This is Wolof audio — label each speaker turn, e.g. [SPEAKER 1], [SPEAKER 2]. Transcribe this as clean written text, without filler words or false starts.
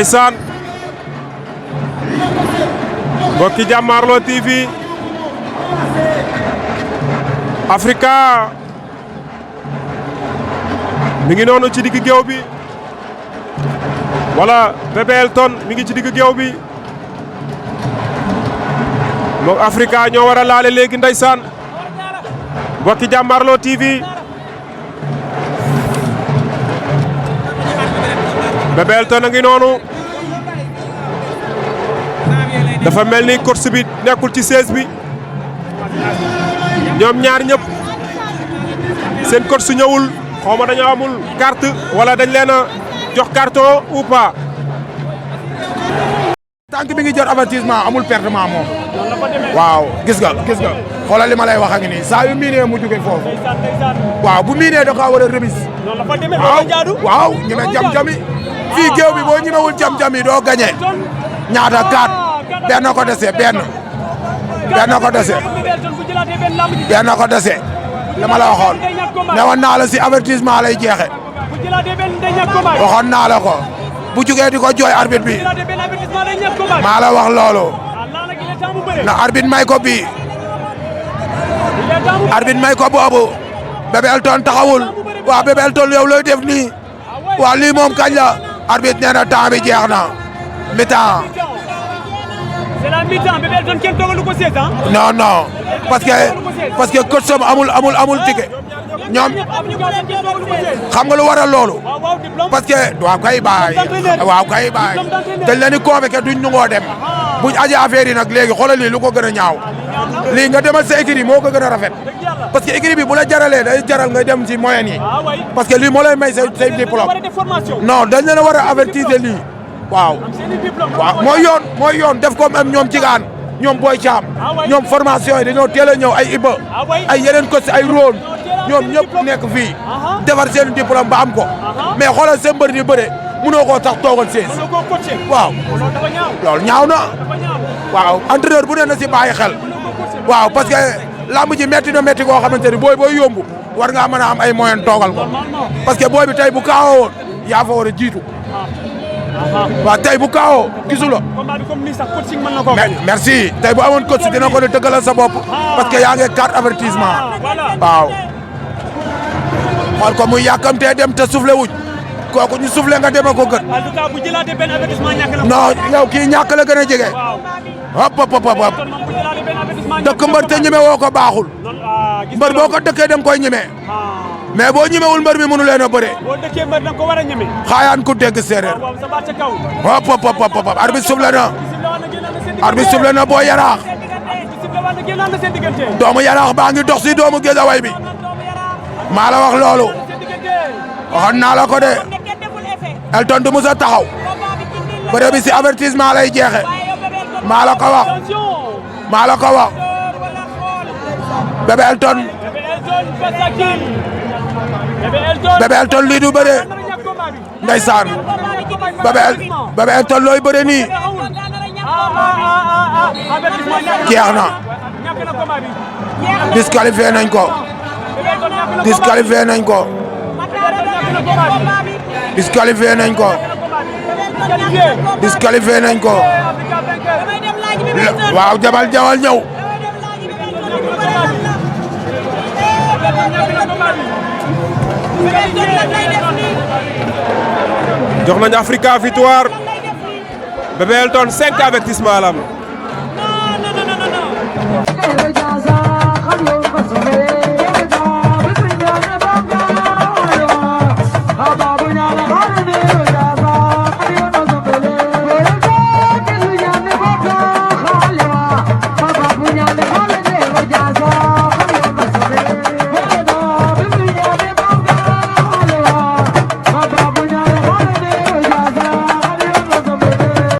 [SPEAKER 1] ndeysaan mbokki Jàmmaarloo TV Africa mi ngi noonu ci digg géew bi wala Bébé Elton mi ngi ci digg géew bi moom Africa ñoo war a laale léegi ndeysaan mbokki Jàmmaarloo TV Bébé Elton a ngi noonu dafa mel ni course bi nekkul ci 16 bi ñoom ñaar ñëpp seen course ñëwul xaw ma dañoo amul carte wala dañ leen a jox carton ou pas.
[SPEAKER 2] tànk bi ngi jot avertissement amul pertement moom. waaw gis nga xoolal li ma lay wax ak nii saa yu miinee mu jóge foofu. waaw bu miinee da kaa war a remise. waaw ñeme jam-jami fii géew bi boo ñemewul jam-jami doo gagné ñaata 4 benn ko dese benn ko dese li ma la waxoon ne woon naa la si avertissement lay jeexe waxoon naa la ko bu jugee di ko jooy arbitre bi maa la wax loolu na arbitre may ko bii arbitre may ko boobu Bébé Elton taxawul waaw Bébé Elton yow looy def nii waaw lii moom kañ la arbitre nee na temps bi jeex na mi-temps.
[SPEAKER 3] C'est la mi-temps Bébé Elton kenn toogalu ko 16 ans.
[SPEAKER 2] non parce que coach am amul ticket ñoom xam nga lu waral loolu parce que waaw kay baay dañ leen di convoqué duñ ñu ngoo dem buñ aje affaire yi nag léegi xoolal lii lu ko gën a ñaaw lii nga demal sa écurie moo ko gën a rafet parce que écurie bi bu la jaralee day jaral nga dem ci moyen yi parce que lii moo lay may say diplôme non dañ leen a war a avertir lii waaw mooy yoon def comme am ñoom Jigaan ñoom Boy Thiam ñoom formation yi dañoo teel a ñëw ay Iba ay yeneen coach ay Rhone ñoom ñëpp nekk fii defar seen diplôme ba am ko mais xoolal seen mbër di bëre mënoo koo tax toogal 16 waaw loolu ñaaw na waaw entraîneur bu ne na si bàyyi xel waaw parce que lamb ji metti na metti koo xamante ni booy yombu war ngaa mën a am ay moyen toogal ko parce que booy bi tey bu kaawoo woon yaa fa war a jiitu waaw tey bu kaawoo gisu la merci tey bu amoon coach dina ko ne dëggalal sa bopp parce que yaa ngi 4 avertissement waaw xool ko muy yàkkamtee dem te soufflé wuñ kooku ñu soufflé nga dem ko gën.
[SPEAKER 3] en tout cas bu jëlaatee benn avertissement ñàkk na.
[SPEAKER 2] non yow kii ñàkk la gën a jege. hop dëkk mbër te ñeme woo ko baaxul. mbër boo ko dëkkee da nga koy ñeme. mais boo ñemewul mbër mi mënu leen a bëre.
[SPEAKER 3] boo dëkkee mbër da nga ko war a ñeme.
[SPEAKER 2] xaayaan ku dégg séeréer. hop arbitre soufflé na. arbitre soufflé na boo yaraax. doomu yaraax baa ngi dox si doomu Géejawaay bi. maa la wax loolu. waxoon naa la ko de. Elton du musa taxaw. bëre bi si avertissement lay jeexe. maa la ko wax. Bébé Elton. Bébé Elton lii du bëre. ndeysaan. Bébé Elton looy bëre nii. jeex na. disqualifié nañ ko. disqualifié nañ ko. waaw jawal ñëw.
[SPEAKER 1] jox nañ Africa victoire Bébé Elton 5 avertissement la am